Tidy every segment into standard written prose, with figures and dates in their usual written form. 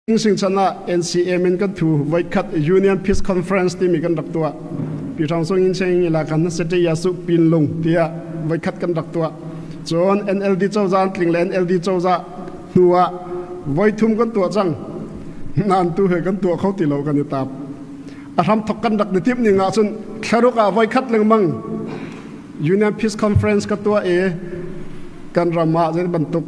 Sing chan ah NCA min kan thu voikhat Union Peace Conference timi kan rak tuah. Pi Thawng Sung In Cheng ila kan Sete Yasu Pin Lung tiah voikhat kan rak tuah. Cun NLD cozah an tling le NLD cozah hnu ah voithum kan tuah cang. Nan tu he kan tuah kho ti lo kan i tap. A hram thok kan rak ni timh ning ah cun thlaruk ah voikhat lengmang Union Peace Conference ka tuah i kan ram ah zei bantuk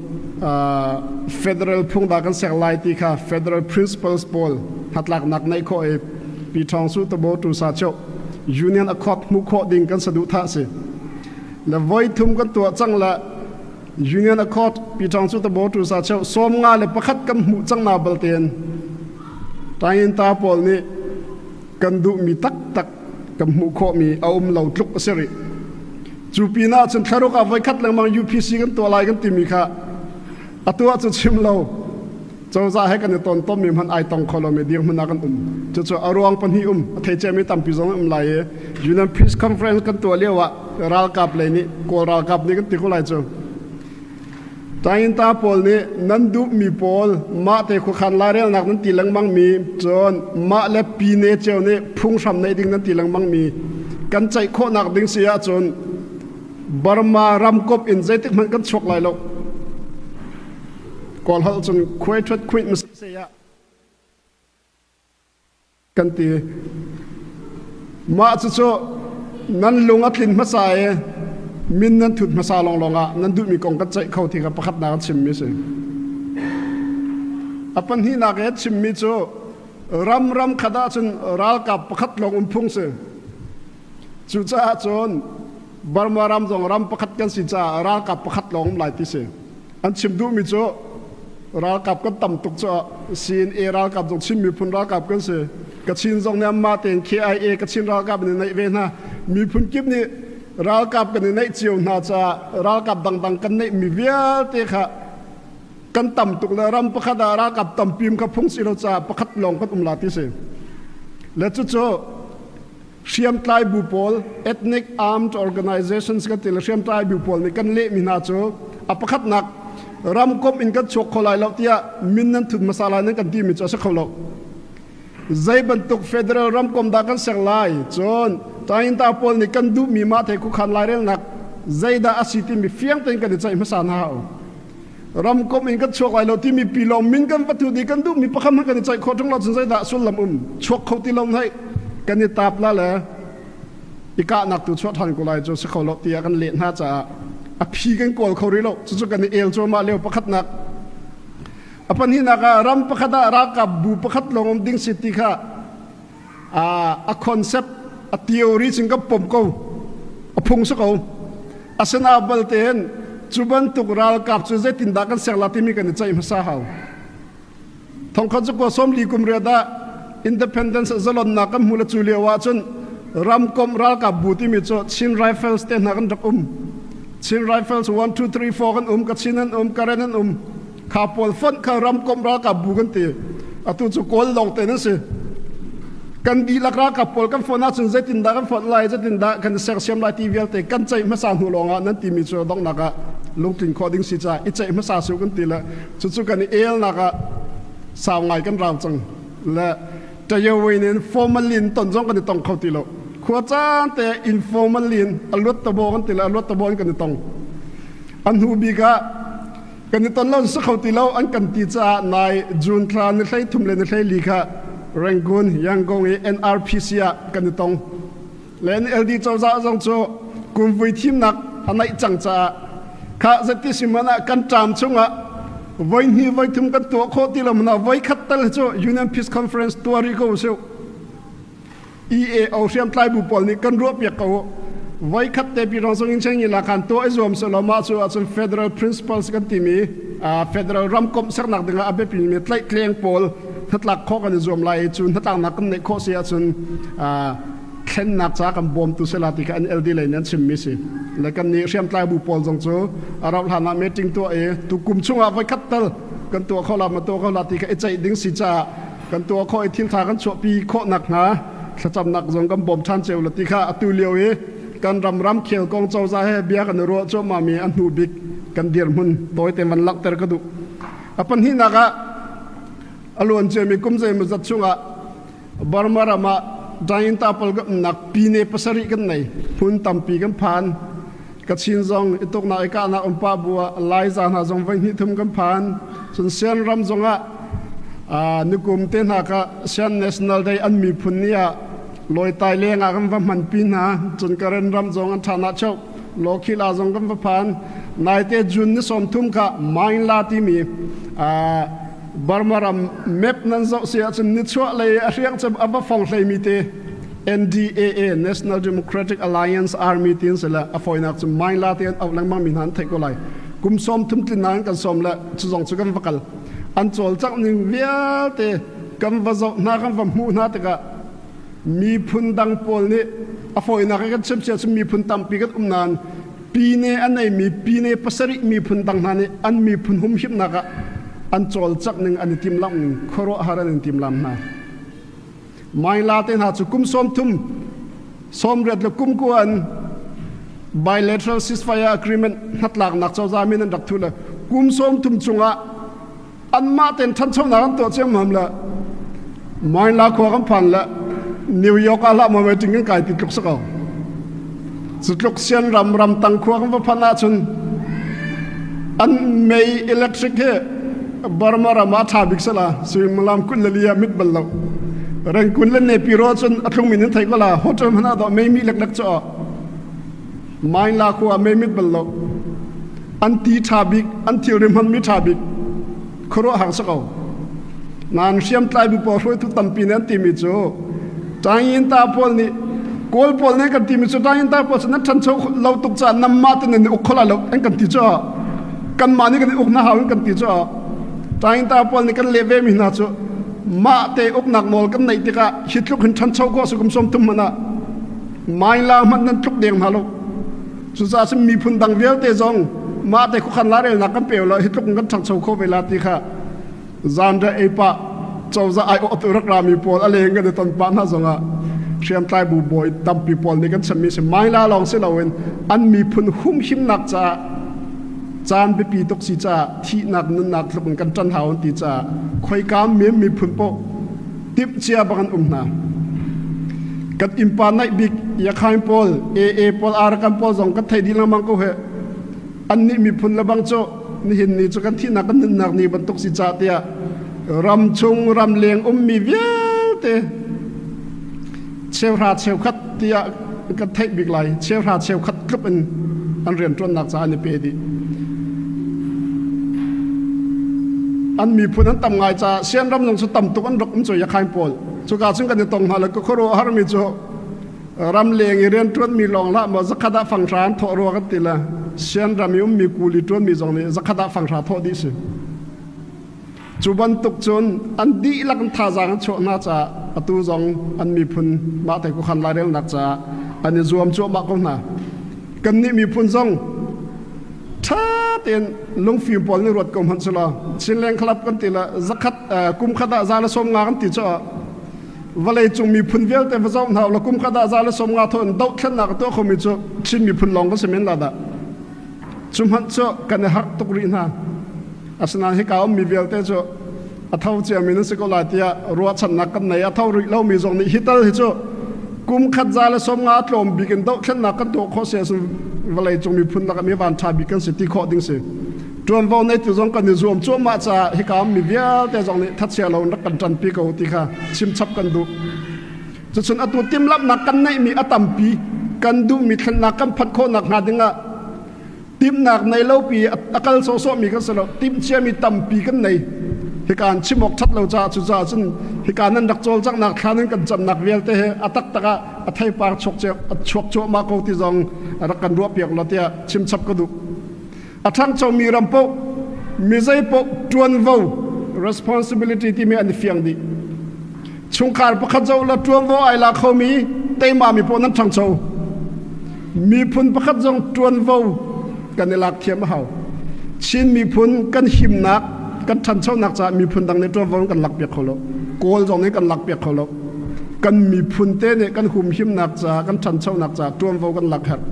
federal phung dah kan ser lai ti kha federal principles pawl hnatlaknak neih khawh i Pi Thawng Su Tabo Tu Sa Cheu Union Accord hmuh khawh ding kan saduhthah si. Le voi thum kan tuah cang le Union Accord Pi Thawng Su Tabo Tu Sa Cheu 51 kan hmuh cang na balten Tayin ta pawl nih kan duhmi taktak kan hmuh khawhmi a um lo tluk a si rih. Cu pinah cun thlaruk ah voikhat lengmang UPC kan tuah lai kan timi kha atu ah cu chim lo cozah he kan i tontommi hmanh ai tong kho lomi dirhmun ah kan um. Cucu a ruang pahnih um a thei ciami tampi zong um lai i Union Peace Conference kan tuah lio ah ralkap lei nih Kawl ralkap nih kan ti ko lai cu Tainta pawl nih nan duhmi pawl mahte khuakhan lairelnak nan ti lengmangmi cun mah le pine cio nih phunghram neih ding nan ti lengmangmi kan ceih khawhnak ding si ahcun Burma ramkomh in zeitik hmanh kan chuak lai lo. Kawl holh cun khuai ṭhuat khuih se ah kan ti. Mah cucu nan lung a tlin hmasa i min nan thut hmasa lawnglawng ah nan duhmi kong kan ceih kho ti kha pakhatnak an chimmi si. A pahnihnak i a chimmi cu ram ram khat ahcun ralkap pakhat lawng um phung si. Cucaah cun Burma ram zong ram pakhat kan si caah ralkap pakhat lawng um lai ti si. An chim duhmi cu ralkap kan tam tuk cu CNA ralkap zong Chin miphun ralkap kan si. Kachin zong nih anmah tein KIA Kachin ralkap an i neih ve hna. Miphun kip nih ralkap kan i neih cio hna caah ralkap dangdang kan neihmi vialte kha kan tam tuk le ram pakhat ah ralkap tampi kha phung si lo caah pakhat lawng kan um la ti si. Le cucu hriamtlai bu pawl ethnic armed organizations kan ti le hriamtlai bu pawl nih kan lehmi hna cu a pakhatnak ramkomh in kan chuak kho lai lo tiah min nan thut hmasa lai nan kan timi cu a si kho lo. Zei bantuk federal ramkomh dah kan ser lai cun Tainta pawl nih kan duhmi mah the khuakhan lairelnak zeidah a si timi fiang tein kan i ceih hmasa hna hau. Ramkomh in kan chuak lai lo timi pi lawng min kan va thut i kan duhmi pakhat hmanh kan i ceih khawh ṭung lo cun zeidah sullam um chuak kho ti lo hei kan i tap la le i kahnak tu chuah ṭhan ko lai cu si kho lo tiah kan leh hna caah a phi kan kawl kho rih lo. Cucu kan i el cuahmah lio pakhatnak. A pahnihnak ah ram pakhat ah ralkap bu pakhat lawng um ding si ti kha a concept a theory cun kan pom ko, a phung si ko. Asina baltein cu bantuk ralkap cu zeitindah kan ser la timi kan i ceih hmasa hau. Thongkhat cu kua 40 kum riat ah independence zalonnak kan hmu le cu lio ah cun ramkomh ralkap bu timi cu Chin Rifles te hna kan rak um. Chin Rifles 1 2 3 4 kan um, Kachin an um, Karen an um. Kha pawl fonh kha ramkomh ralkap bu kan ti. Atu cu Kawl lawng te nan si. Kan dihlak ralkap pawl kan fonh ahcun zeitindah kan fonh lai, zeitindah kan sersiam lai ti vialte kan ceih hmasa hnu lawngah nan timi cu donghnak ah lungtlin khawh ding si caah i ceih hmasa su kan ti le cucu kan i elnak ah sau ngai kan rau cang le ṭayawin in formal in ton zong kan i tong kho ti lo. Khua caan te informal in a luat tabo kan ti le a luat tabo in kan i tong. An hnu bik ah kan i ton lo si kho ti lo an kan ti caah nai June thla ni 13 le ni 14 kha Rangoon Yangon i NRPC ah kan i tong. Le NLD cozah zong cu kumvui thimnak a naih cang caah kha zati siman ah kan ṭam chungah voi hnih voi thum kan tuah khawh ti lo hmanh ah voi khat tal cu Union Peace Conference tuah rih ko usih. EAO hriamtlai bu pawl nih kan ruahpiak ko. Voi khat te pi rong zong in cheng ila khan tuah i zuam selaw mah cu ahcun federal principles kan timi federal ramkomh sernak dingah a biapi mi tlaihtleng pawl hnatlak khawh kan i zuam lai i cu hnatlaknak kan neih khawh si ahcun thlennak ca kan bawmtu sela ti kha NLD lei nih an chimmi si. Le kan nih hriamtlai bu pawl zong cu a rauh hlan ah meeting tuah i tu kum chungah voi khat tal kan tuah kho la ma tuah kho la ti kha i ceih ding si caah kan tuah khawh i thiltha kan chuahpi khawh nakhnga thlacamnak zong kan bawm ṭhan cio la ti kha atu lio i kan ram ramkhel kong cozah he bia kan i ruah cuahmah mi a hnu bik kan dirhmun tawite van langhter ka duh. A pahnihnak ah A luan ciami kum zeimawzat chungah Burma ram ah Dainta pawl kan umnak pine pasarih kan nei. Hmun tampi kan phan. Kachin zong i tuknak i kahnak um pah bu ah Laiza hna zong voi hnih thum kan phan. Cun Sian ram zong ah nukum te hna kha Sian National Day an miphun ni ah Lawitai leng ah kan va hmanpi hna. Cun Karen ram zong an ṭhan ah cheu Lawkhila zong kan va phan. Naite June ni 30 kha Mainla timi Burma ram map nan zoh si ahcun nichuah lei a hriang cem a va fong hleimi te NDAA National Democratic Alliance Army tin se le a fawinak cu Mainla te an auh lengmang mi hna an theih ko lai. Kum sawm thum tlin nain kan sawm le cu zong cu kan va kal. An cawlcangh ning vialte kan va zoh hna kan va hmuh hna tikah miphun dang pawl nih a fawinak in kan chim cia cu miphun tampi kan um nain pine a neimi pine pasarih miphun dang hna nih an miphun humhimnak ah an cawlcangh ning an i timhlamh ning khuaruahhar an in timhlam hna. Maila te hna cu kum 30 sawmriat le kum kua an bilateral ceasefire agreement hnatlaknak cozah min an rak thu le kum 30 chungah anmah ten ṭhanchonak an tuah ciammam le Maila khua kan phan le New York ah hlah maw meeting kan kai ti tluk si ko. Cu tluk sian ram ram tang khua kan va phanh ahcun an mei electric hi Burma ram ah ṭha bik sala suimilam kul le li ah mit bal lo. Rengkun le Nepiro cun a tlung min in thei ko la hotel hmanh ah dawh mei mi leklek cu Maila khua ah mei mit bal lo. An ti ṭha bik, an thilri hmanmi ṭha bik khuaruahhar si ko. Nain hriamtlai bu pawl hruaitu tampi nih an timi cu Tayinta pawl nih Kawl pawl nih kan timi cu Tayinta pawl cu nan ṭhancho lo tuk caah nanmah te nan i uk kho lai lo an kan ti cu kanmah nih kan i uk hna hau an kan ti cu Tayinta pawl nih kan leh ve mi hna cu mah te uknak nawl kan neih tikah hi tluk hin ṭhancho khawh si kum 30 hmanh ah Maila hmanh nan tluk deng hna lo. Cucaah cun miphun dang vialte zong mah te khuakhan lairelnak kan pe lo hi tluk in kan ṭhangcho kho ve la ti kha zanriah ei pah cozah aiawh tu rak rami pawl a leng kan i ton pah hna zongah hriamtlai bu bawi tampi pawl nih kan chimmi si Maila lawng si loin an miphun humhimnak caah caan biapi tuk si caah thihnak nunnak tluk in kan ṭan hau an ti caah khoika miphun paoh timhcia bang an um hna. Kan innpa naih bik Yakhain pawl, AA pawl, Arakan pawl zong kan thei dih lengmang ko he. Annih miphun le bang cu nihin ni cu kan thihnak kan nunnak ni bantuk si ca tiah ram chung ram leng ummi vialte cheuhra cheukhat tiah kan theih bik lai cheuhra cheukhat tluk in an rianṭuannak ca an i pe dih. An miphun an tam ngai caah Sianram zong cu tam tuk an rak um cu Yakhain pawl. Cuka cun kan i tong hna le ka khuaruah harmi cu ram leng i rianṭuanmi lawng hlah maw zakhat ah fanghra an thawh rua kan ti le Sianram i ummi kuli ṭuanmi zong nih zakhat ah fanghra thawh dih si. Cu bantuk cun an dihlak in thazaang an chuah hna caah atu zong an miphun mah te khuakhan lairelnak caah an i zuam cuahmah ko hna. Kannih miphun zong ṭha tein lungfim pawl nih ruat ko hmanh sulaw Chinleng Club kan ti le zakhat kum khat ah za le 50 kan ti cu vawlei cung miphun vialte va zoh hna ulaw kum khat ah za le 50 thaw in dohthlennak a tuah khomi cu Chin miphun lawng kan si men la dah. Cu hmanh cu kan i harh tuk rih hna. Asinain hika ummi vialte cu a tho ciami nan si ko lai tiah ruahchannak kan nei. A tho rih lomi zong nih hi tal hi cu kum khat za le 50 a tlawm bik in dohthlennak kan tuah khawh si ahcun vawlei cung miphun lakah mi van ṭha bik kan si ti khawh ding si. Ṭuanvo neitu zong kan i zuam cuahmah caah hika ummi vialte zong nih thatchia lo in rak kan ṭanpi ko ti kha chimchap kan duh. Cucun atu timhlamhnak kan neihmi a tampi kan duhmi thlennak kan phanh khawhnak hnga dingah timhnak nei lopi a kal sawhsawhmi kan si lo timhciami tampi kan nei hika an chim awk ṭhat lo caah cucaah cun hika nan rak cawlcanghnak thla nan kan camnak vialte he a taktak ah a theipar chuak chuak cuahmah ko ti zong rak kan ruahpiak law tiah chimchap ka duh a ṭhangchomi ram paoh mizei paoh ṭuanvo responsibility timi an i fiang dih chungkhar pakhat zoh la ṭuanvo ai la khomi teima mi paoh nan ṭhangcho miphun pakhat zong ṭuanvo kan i lak thiam a hau Chin miphun kan himnak kan ṭhanchonak caah miphun dang nih ṭuanvo kan lak piak kho lo Kawl zong nih kan lak piak kho lo kan miphun te nih kan humhimnak caah kan ṭhanchonak caah ṭuanvo kan lak herh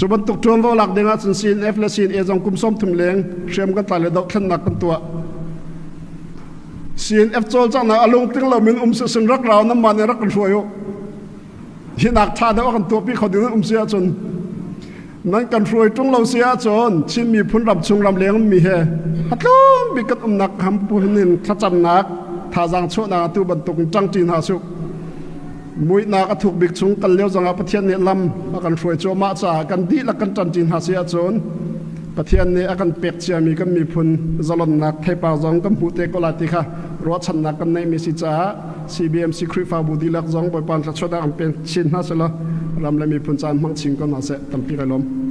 Cu bantuk ṭuanvo lak ding ahcun CNF le CNA zong kum 30 leng hriam kan tlai le dohthlennak kan tuah. CNF cawlcanghnak a lungtling lo min um sin rak rau nan mah nih rak kan hruai u. Hi nak ṭha deuh a kan tuahpi kho ding um si ahcun nan kan hruai ṭung lo si ahcun Chin miphun ram chung ram leng mi he a tlawm bik kan umnak ham puhin thlacamnak thazaang chuahnak atu bantuk in ṭangṭi hna su. Muihnak a thuk bik chung kal lio zongah Pathian nih lam a kan hruai cuahmah caah kan dihlak kan ṭanṭi hna si ahcun Pathian nih a kan pek ciami kan miphun zalonnak theipar zong kan hmuh te ko lai ti kha ruahchannak kan neihmi si caah CBMC Khrihfabu dihlak zong Bawipa thluachuahnak an pen chin hna selaw ram le miphun caan hmang chin ko hna seh tampi kai lawm.